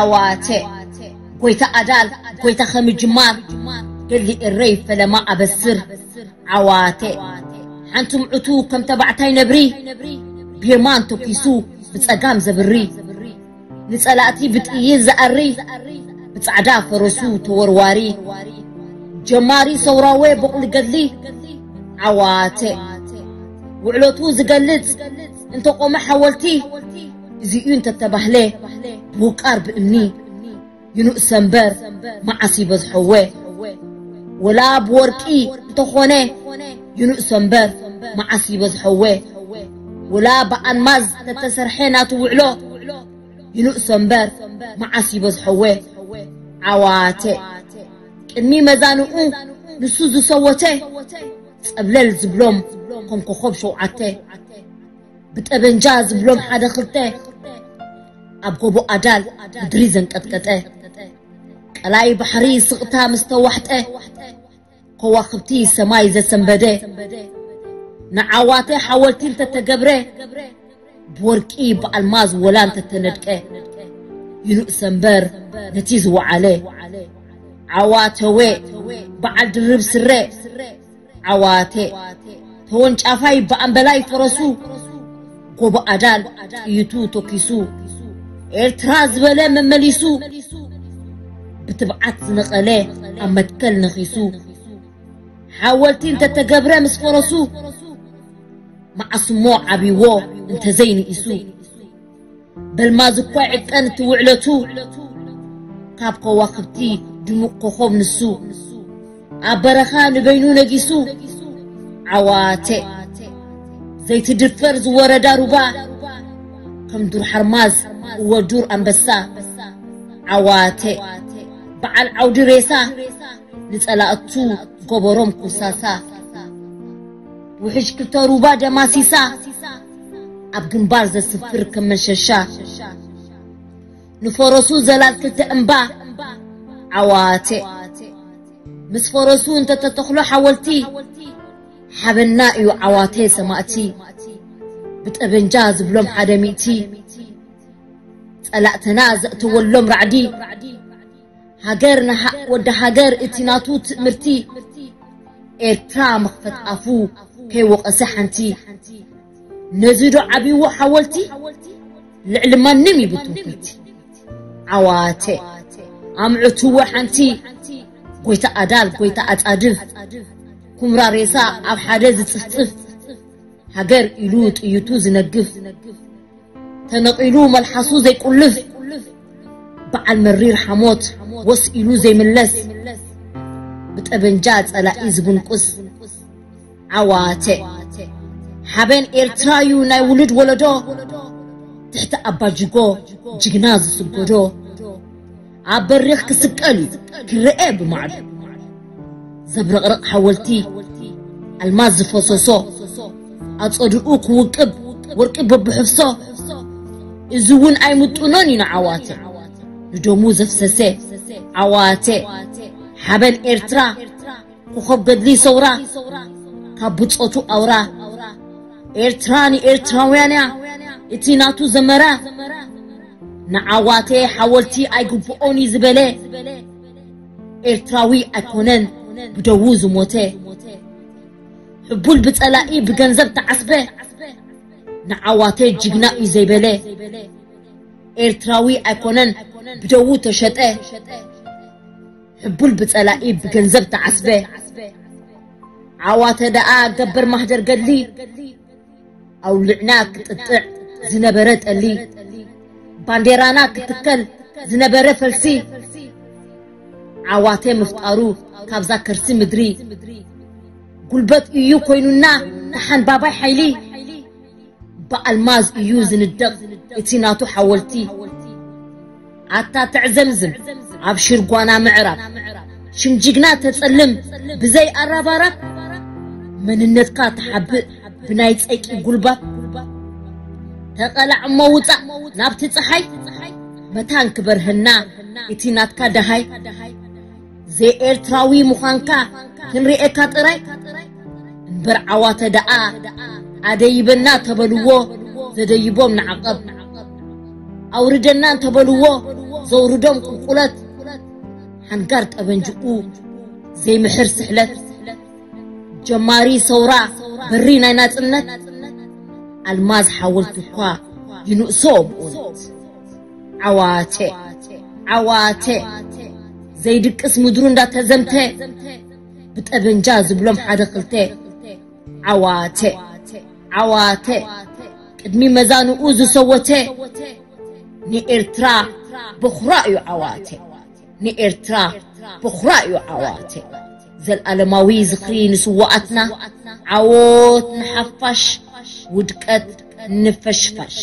ዓዋተ ጎይታ ኣዳል ጎይታ ከምጅማር ገሊ እረይ ፈለማ ኣበስር። ዓዋተ ሓንቲ ምዕቱ ከም ተባዕታይ ነብሪ ብየማን ተኪሱ ብጸጋም ዘብሪ፣ ንጸላእቲ ብጥይት ዝኣሪ ብጻዕዳ ፈረሱ ተወርዋሪ፣ ጀማሪ ሰውራወ በቑል ገድሊ። ዓዋተ ውዕለቱ ዝገልጽ እንተቆመ ሓወልቲ፣ እዚ'ዩ እንተተባህለ ብውቃር ብእምኒ ይኑእሰ እምበር መዓስ ይበዝሐወ። ወላ ብወርቂ እንተኾነ ይኑእሰ እምበር መዓስ ይበዝሐወ። ወላ ብኣልማዝ ተተሰርሐ ናቱ ውዕሎ ይኑእሰ እምበር መዓስ ይበዝሐወ። ዓዋተ ቅድሚ መዛንኡ ንሱ ዝሰወተ ጸብለል ዝብሎም ከም ኮኾብ ሸውዓተ ብጠበንጃ ዝብሎም ሓደ ክልተ ኣብ ጎቦ ኣዳል ምድሪ ዘንቀጥቀጠ ቀላይ ባሕሪ ስቕታ ምስ ተዋሕጠ ከዋኽብቲ ሰማይ ዘሰንበደ ንዓዋተ ሓወልቲ እንተተገብረ ብወርቂ ብኣልማዝ ወላ እንተተነድቀ ይኑእሰ እምበር ነቲ ዝወዓለ ዓዋተወ በዓል ድርብ ስረ ዓዋተ ተወንጫፋይ ብኣምበላይ ፈረሱ ጎቦ ኣዳል ጥይቱ ተኪሱ ኤርትራ ዝበለ መመሊሱ ብትብዓት ዝነቐለ ኣብ መትከል ነኺሱ ሓወልቲ እንተተገብረ ምስ ፈረሱ መዓስሞ ዓብይዎ እንተዘይንኢሱ በልማዝ እኳ ይዕቀን እቲ ውዕለቱ ካብ ከዋኽብቲ ድሙቕ ኮኾብ ንሱ ኣብ በረኻ ንበይኑ ነጊሱ ዓዋተ ዘይትድፈር ዝወረዳ ሩባ ከም ዱር ሓርማዝ እወ ዱር ኣንበሳ ዓዋተ በዓል ዓውዲ ሬሳ ንጸላእቱ ገበሮም ኩሳሳ ውሕጅ ክልተ ሩባ ደማሲሳ ኣብ ግንባር ዘስፍር ከም መሸሻ ንፈረሱ ዘላል ክልተ እምባ ዓዋተ ምስ ፈረሱ እንተተተኽሎ ሓወልቲ ሓበና እዩ ዓዋተ ሰማእቲ ብጠበንጃ ዝብሎም ሓደ ሚእቲ ጸላእትና ዘእተወሎም ራዕዲ ሃገር ንሃ- ወዲ ሃገር እቲ ናቱ ትእምርቲ ኤርትራ መኽፈት ኣፉ ከይወቐሰ ሓንቲ ነዚ ዶ ዓብይዎ ሓወልቲ ልዕሊ ማንም ይብትንኩልቲ ዓዋተ ኣምዕትዎ ሓንቲ ጎይታ ኣዳል ጎይታ ኣጻድፍ ኩምራ ሬሳ ኣብ ሓደ ዝጽፍጽፍ ሃገር ኢሉ ጥይቱ ዝነግፍ ተነቒሉ መልሓሱ ዘይቁልፍ በዓል መሪር ሓሞት ወስ ኢሉ ዘይምለስ ብጠበንጃ ጸላኢ ዝብንቁስ ዓዋተ ሓበን ኤርትራ እዩ ናይ ውሉድ ወለዶ ትሕቲ ኣባጅጎ ጅግና ዝስገዶ ኣብ በሪኽ ክስቀል እዩ ክረአ ብማዕዶ ዘብረቕረቕ ሓወልቲ ኣልማዝ ዝፈሰሶ ኣጸድኡ ክውቅብ ወርቂ በብሕፍሶ እዚ እውን ኣይምጥኖን እዩ ንዓዋተ ንደሙ ዘፍሰሰ ዓዋተ ሓበን ኤርትራ ኮኸብ ገድሊ ሰውራ ካብ ብጾቱ ኣውራ ኤርትራ ንኤርትራውያን እያ እቲ ናቱ ዘመራ ንዓዋተ ሓወልቲ ኣይግብኦን እዩ ዝበለ ኤርትራዊ ኣይኮነን ብደዉ ዝሞተ ሕቡል ብጸላኢ ብገንዘብ ተዓስበ ንዓዋተ ጅግና እዩ ዘይበለ ኤርትራዊ ኣይኮነን ብደዉ ተሸጠ ሕቡል ብጸላኢ ብገንዘብ ተዓስበ ዓዋተ ደኣ ገበር ማህደር ገድሊ ኣውልዕና ክጥጥዕ ዝነበረ ጠሊ ባንዴራና ክትከል ዝነበረ ፈልሲ ዓዋተ ምፍጣሩ ካብዛ ከርሲ ምድሪ ጉልበት እዩ ኮይኑና ተሓንባባይ ሓይሊ ብኣልማዝ እዩ ዝንደቕ እቲ ናቱ ሓወልቲ ኣታ ተዕዘምዝም ኣብ ሽርጓና ምዕራብ ሽም ጅግና ተጸልም ብዘይ ኣራባራብ መንነትካ ተሓብእ ብናይ ጸቂ ጉልባብ ተቐላዕ እሞ ውጻእ ናብቲ ጸሓይ መታን ክበርህና እቲ ናትካ ደሃይ ዘይኤርትራዊ ምዃንካ ክንርእየካ ጥራይ እምበር ዓዋተ ደኣ ኣደይበና ተበልዎ ዘደይቦም ንዓቐብ ኣውርደና እንተበልዎ ዘውርዶም ቁልቁለት፣ ሓንጋር ጠበንጅኡ ዘይምሕር ስሕለት፣ ጀማሪ ሰውራ በሪ ናይ ናጽነት፣ ኣልማዝ ሓወልቲ እኳ ይንእሶ ብእውነት። ዓዋተ ዓዋተ ዘይድቅስ ምድሩ እንዳተዘምተ፣ ብጠበንጃ ዝብሎም ሓደ ክልተ። ዓዋተ ዓዋተ ቅድሚ መዛንኡ ዝሰወተ፣ ንኤርትራ ብኹራ እዩ ዓዋተ። ንኤርትራ ብኹራ እዩ ዓዋተ። ዘልኣለማዊ ዝኽሪ ንስዋኣትና፣ ዓወት ንሓፋሽ፣ ውድቀት ንፈሽፋሽ።